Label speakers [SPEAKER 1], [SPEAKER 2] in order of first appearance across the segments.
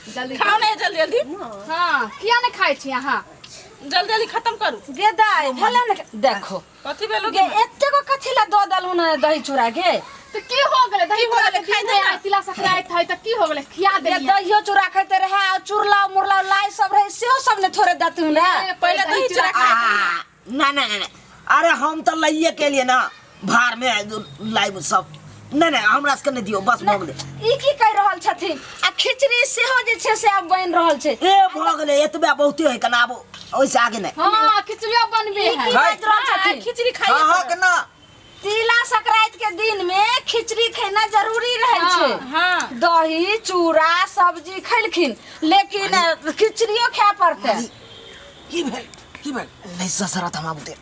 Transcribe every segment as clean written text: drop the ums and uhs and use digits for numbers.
[SPEAKER 1] जल्दी
[SPEAKER 2] खाओ ने जल्दी जल्दी।
[SPEAKER 1] हाँ, किया नहीं खाइ छी अहाँ?
[SPEAKER 2] जल्दी जल्दी खत्म करू।
[SPEAKER 3] गे दाइ भेलै ने, देखो।
[SPEAKER 2] कथी भेलो?
[SPEAKER 3] गे एते को कथी ला दऽ देलहुँ ने दही चूड़ा के?
[SPEAKER 1] तऽ की हो गेलै दही
[SPEAKER 2] की हो
[SPEAKER 1] चूड़ा
[SPEAKER 2] गेलै?
[SPEAKER 1] के?
[SPEAKER 2] खाइ
[SPEAKER 1] दिन
[SPEAKER 2] दे ना।
[SPEAKER 1] है तिला संक्रांति है, तऽ की हो गेलै? खिया
[SPEAKER 3] गे
[SPEAKER 1] देलियै।
[SPEAKER 3] दहियो चूड़ा खाइते रहे आ चूड़ला मुरला लाई सब रहे, सेहो सब ने थोड़े देतहुँ ने।
[SPEAKER 2] पहिले दही चूड़ा खाइ।
[SPEAKER 4] आ, ना ना ना ना। अरे हम तऽ लइए के लिए ना भार में लाइब सब। नहीं नहीं, हमरा सबके नहीं दियो, बस भऽ गेलै।
[SPEAKER 3] ई की कहि रहल छथिन? आ खिचड़ी सेहो जे छै से आब बनि रहल छै।
[SPEAKER 4] ए भऽ गेलै, एतबे बहुते है कना, आब ओहिसँ आगे नहि।
[SPEAKER 1] हाँ, खिचड़ियो बनबे
[SPEAKER 3] ई
[SPEAKER 1] है।
[SPEAKER 3] की बाजि रहल छथिन?
[SPEAKER 2] खिचड़ी खाइए।
[SPEAKER 5] हाँ के ना।
[SPEAKER 3] तिला संक्रांति के दिन में खिचड़ी खेना जरूरी रहै छै।
[SPEAKER 2] हाँ।
[SPEAKER 3] दही चूड़ा सब्जी खेलखिन, लेकिन खिचड़ियो खाय पड़तै।
[SPEAKER 5] की भेल, की भेल?
[SPEAKER 4] नहीं ससरत हम आबते।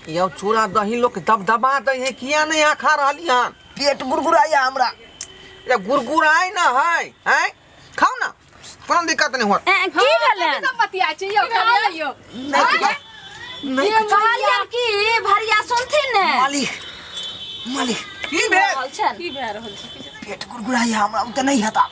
[SPEAKER 5] यौ, चूड़ा दही लोक दबदबा दै है, किया नहीं यहाँ खा रहली हन?
[SPEAKER 4] पेट गुड़गुड़ाइया हमरा।
[SPEAKER 5] ए गुड़गुड़ाइ ना है, हैं? खाओ ना, कोनो दिक्कत नहीं होत।
[SPEAKER 3] ए, की भेलै?
[SPEAKER 1] सब बतियाइ छी यौ, खा लियौ।
[SPEAKER 4] नहीं नहीं।
[SPEAKER 3] कहलियन कि भरिया सुनथिन ने।
[SPEAKER 4] मालिक मालिक।
[SPEAKER 5] की भेल?
[SPEAKER 3] रहल छनि।
[SPEAKER 2] की भए रहल छै?
[SPEAKER 4] पेट गुड़गुड़ाइया हमरा, ओ तऽ नहीं हेता।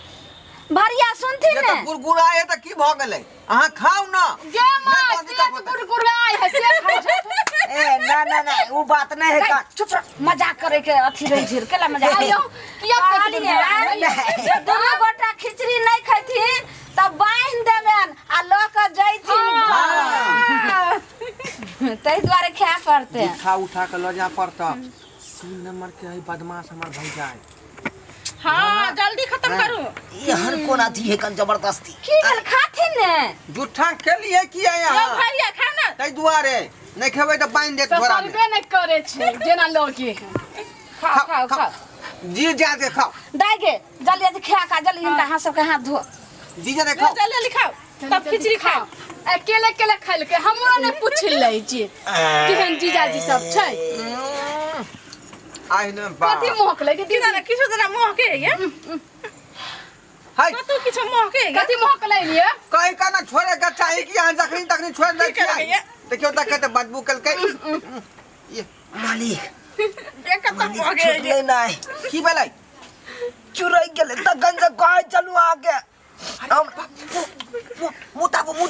[SPEAKER 3] भरिया सुनथिन
[SPEAKER 5] ये
[SPEAKER 3] ने।
[SPEAKER 5] तऽ गुड़गुड़ाइ है तऽ की भऽ गेलै? अहाँ खाउ ना।
[SPEAKER 1] गे माय,
[SPEAKER 5] नहि कोनो दिक्कत
[SPEAKER 1] पेट
[SPEAKER 5] होतै।
[SPEAKER 1] गुड़गुड़ाइ है से खाइ छै।
[SPEAKER 4] ए ना ना ना, ओ बात नहीं है का।
[SPEAKER 3] चुप रह, मजाक करे के अथी रहे छै, केला मजाक?
[SPEAKER 1] आयौ, किया पेट
[SPEAKER 3] कहलियै,
[SPEAKER 1] गुड़गुड़ाइ है?
[SPEAKER 3] जे दुनू गोटा खिचड़ी नहीं खैथिन तऽ बान्हि देबनि आ लऽ कऽ जैथिन घर। ताहि दुआरे खाय पड़तै।
[SPEAKER 5] उठा उठा के लऽ जा पड़त। 3 नंबर के है बदमाश हमर भैया है।
[SPEAKER 2] हाँ, जल्दी खत्म करू।
[SPEAKER 4] ये हर कोन अथी है कन जबरदस्ती।
[SPEAKER 3] की भेल, खाथिन ने?
[SPEAKER 5] जूठा खेलिए किया
[SPEAKER 2] यौ
[SPEAKER 5] यहाँ?
[SPEAKER 2] भैया, खा ना।
[SPEAKER 5] ताहि दुआरे नहीं खेबै तऽ बान्हि देत झोरा में।
[SPEAKER 1] ससरबे नहि करै छै जेना लगे है।
[SPEAKER 3] खाओ खाओ खाओ।
[SPEAKER 5] जी जा के खाओ।
[SPEAKER 3] दाइ गे, जल्दी जल्दी खा खा, जल्दी हिनका हाथ सबके हाथ धो।
[SPEAKER 5] जी जा के खाओ।
[SPEAKER 2] जल्दी जल्दी खाओ, तब खिचड़ी खाओ।
[SPEAKER 1] अकेले अकेले खेलकै, हमरो नहि पुछलै जे केहन जीजाजी सब छै।
[SPEAKER 5] आइ ने बा।
[SPEAKER 1] कथी महकलै के
[SPEAKER 2] की
[SPEAKER 1] दीदी?
[SPEAKER 2] जाने, किछु जना महके ये।
[SPEAKER 5] हाय।
[SPEAKER 2] कतौ किछु महके ये।
[SPEAKER 1] कथी महकलै ये?
[SPEAKER 5] कहीं का ना छोड़े के चाही कि अहाँ जखनी तखनी छोड़ दै
[SPEAKER 2] की करबै
[SPEAKER 5] छियै?
[SPEAKER 2] ये?
[SPEAKER 5] देखियौ तऽ कते बदबू केलकै ये।
[SPEAKER 4] मालिक।
[SPEAKER 2] देख कतौ
[SPEAKER 4] मालिक,
[SPEAKER 2] महके ये।
[SPEAKER 4] छुटलै नहीं।
[SPEAKER 5] की भेलै?
[SPEAKER 4] चुरै गेलै तखन से कहै चलू अहाँके हम मुताबू मुताबू।